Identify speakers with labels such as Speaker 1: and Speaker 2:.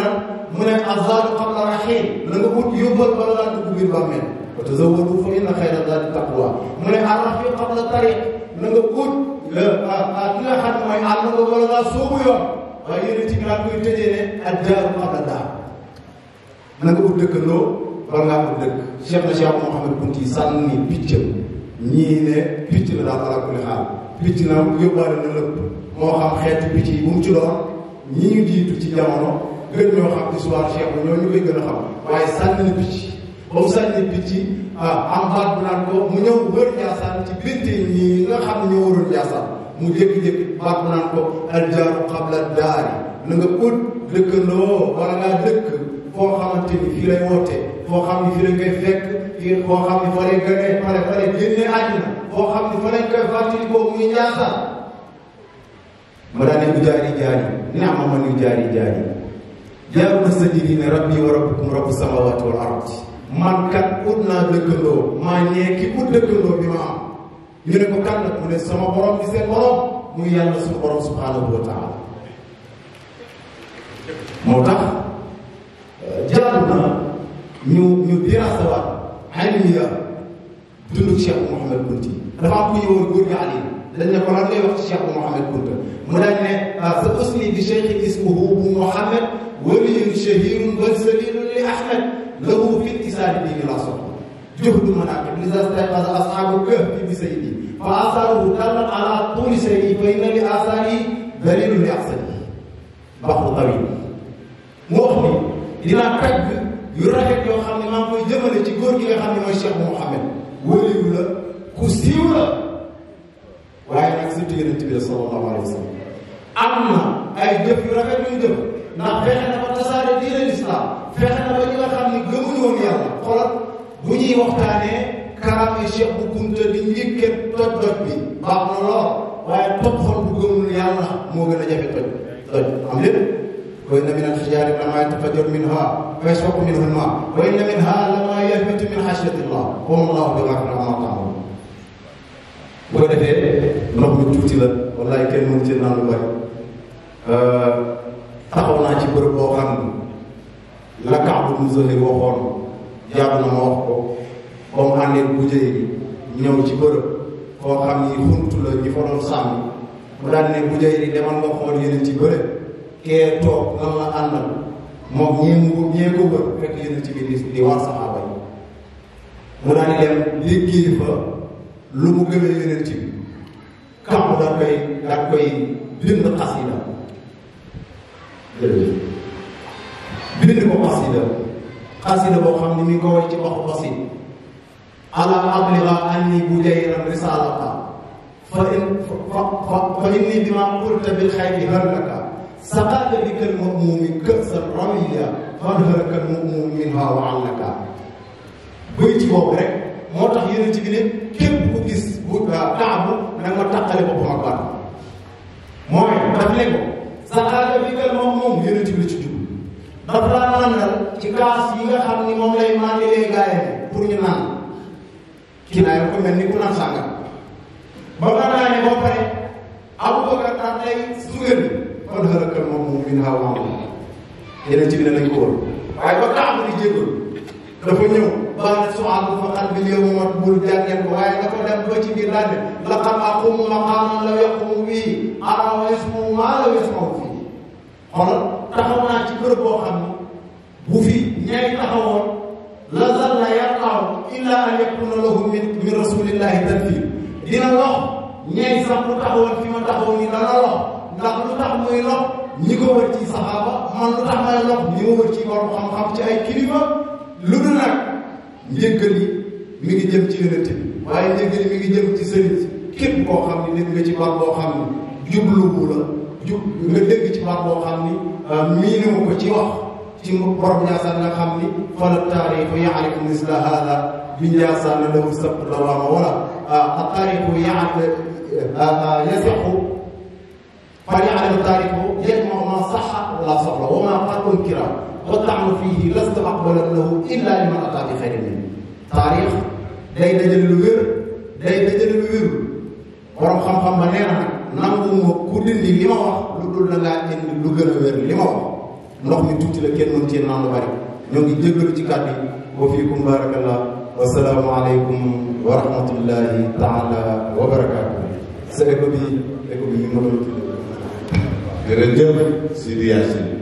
Speaker 1: lan mu ne azzaadu qabla raxiil la nga ut yóbbal bala ngaa dugg biir bàmmeel wa tazawwadu fa inna xayra zaadi taqwa mu ne ar-rafiq qabla tariq la nga ut ki nga xam ne mooy àll nga bala ngaa soobu yoon waaye yéen ci ngaa koy tëjee ne ad-daaru qabla daar na nga ut dëkkandoo bala ngaa ut dëkk Cheikh na Cheikh Mouhamed Kounti sànni piccam ñii ne picc la daal ala kulli xaal picc na yóbbaale na lépp moo xam xeetu picc yi bu mu ci doon ñi ñu jiitu ci jamono gën ñoo xam histoire Cheikh bi ñoo ñu koy gën a xam waaye sànni na picc ba mu sànni picc am baat bu naan ko mu ñëw wër Njaasaan ci binte ñi nga xam ne ñoo waroon Njaasaan mu jékki-jékki baat bu naan ko aljaaru qabla daari na nga ut dëkkandoo wala ngaa dëkk foo xamante ni fii lay woote foo xam ni fii lañ koy fekk fii foo xam ni fa lay gënee fa lay génnee àddina foo xam ni fa lañ koy fàttali ko muy Njaasaan ma daa ne bu jaari ni'ma man yu jaari jaaru na sa jiri ne rabbi wa rabbukum rabbu samawati wal ard man kat ut naa dëkkandoo maa ñee ki ut dëkkandoo bi ma am ñu ne ko kan la mu ne sama borom di seen borom muy yàlla suñu borom subhanahu wa taala moo tax jaadu na ñu dirasawaat ilmiya dundu Cheikh Mouhamed Kounti dafa am ku ñëwoon góor gi Ali dañ ne ko lan ngay wax ci Cheikh Mouhamed Kounta mu dañ ne sa usni bi cheikh ismuhu bu Mouhamed waliyun shahirun bal salilun li Ahmed lahu fi ittisaali diini la soxla juhdu manaqib liza stayqaza ashaabu kahfi bi saydi fa asaaruhu dallat ala tuuli saydi fa inna li asaari dalilun li ahsani baxru tawil mu wax ni dinaa tagg yu rafet yoo xam ne maa ngi koy jëmale ci góor gi nga xam ne mooy Cheikh Mouhamed waliyu la ku siiw la waaye nag surtout yonent bi sallallahu alayhi wa sallam am na ay jëf yu rafet yu jëf ndax fexe na ba tasaare diine l'islam fexe na ba ñi nga xam ne gëmuñu woon yàlla xoolal bu ñuy waxtaanee karaame Cheikh bu Kounta di njëkkee toj bi baax na lool waaye toj xol bu gëmul yàlla moo gën a jafe toj am lépp wa inna min al-hijaari lamaa yatafajjaru minhaa wa yashaqqu minhu al-maa wa inna minhaa lamaa yahbitu min xashyati llah wa maa llaahu bi-ghaafilin ammaa ta'maluun bu ko defee ndox mi tuuti la wallaay kenn mënu ci naan lu bari taxaw naa ci bërëb boo xam ne la Kaab ibn Zuhayr waxoon jàpp na ma wax ko ba mu àndee bu jëy ñëw ci bërëb koo xam ni xuntu la ñi fa doon sàmm mu daal ne bu jëy demal nga xool yeneen ci bëre kee toog lan la àndal moom ñee ko wër fekk yeneen ci bi di war saxaaba yi mu daal di dem liggéey fa lu mu gëmee yeneen ci bi Kaab daal koy bind xasida bind ko xasida boo xam ne mi ngi ko way ci waxu basit ala abliga anni bujayran risalata fa inni bima qulta bil xayri halaka saqata bika al ma'mumi kësan rawiya fadharaka al ma'mum minha wa allaka bëy ci boobu rek moo tax yeneen ci bi ne képp ku gis bu Kaabu nag ma tàqale boppam ak baat mooy daf ne ko saqata bika al ma'mum yeneen ci bi la ci jub dafa laa nàndal ci kaas yi nga xam ni moom lay mandilee gaayam pour ñu naan kii naa ko mel ni ku naan sànga ba nga naane ba pare Abubakar daan lay sugal kon xërakal moom moom min hawa yeneen ci bi ne lañ ko wër waaye ba Kaabu di jéggul dafa ñëw baana sual bu fa xal bi yow mat bul jàngeen ko waaye dafa dem ba ci biir daane laqad aqumu maqaaman law yaqumu bii ara wa yasmahu maa law yasmahu fii xoolal taxaw naa ci bërëb boo xam ne bu fi ñay taxawoon la zalla yaqaaw illa an yakuna lahu min rasulillahi tanfir dina lox ñay sax lu taxawoon fi ma taxawoon ni dana lox ndax lu tax muy lox ñi ko wër ci saxaaba man lu tax may lox ñi ma wër ci borom xam-xam ci ay kilifa lu dul nag njëggal yi mi ngi jëm ci yonent bi waaye njëggal yi mi ngi jëm ci sëriñ képp koo xam ni nit nga ci baat boo xam ni jubluwu la nga dégg ci baat boo xam ni miinuma ko ci wax ci borom Njaasaan nga xam ni fala taarixu yaarifu misla hada bi Njaasaan lahu sabt dawaama wala taarixu yasixu fal yaalamu taarixu yajma ma saxa la soxla wa ma qad unkira wa taxnu fiihi lasta aqbalan lahu illa liman ataa bi xayrin min taarix day dajale lu wér day dajale lu wér borom xam-xam ba nee na nag nangu ma ku dindi li ma wax lu dul da ngaa indi lu gën a wér li ma wax ndox mi tuuti la kenn mën cee naan lu bari ñoo ngi jéggalu ci kàddu yi wa fiikum barakallah wa salaamu aleykum wa rahmatullahi taala wa barakaatu sa éco bi ñu ma doon tudd
Speaker 2: jërëjëf Sidi Yacine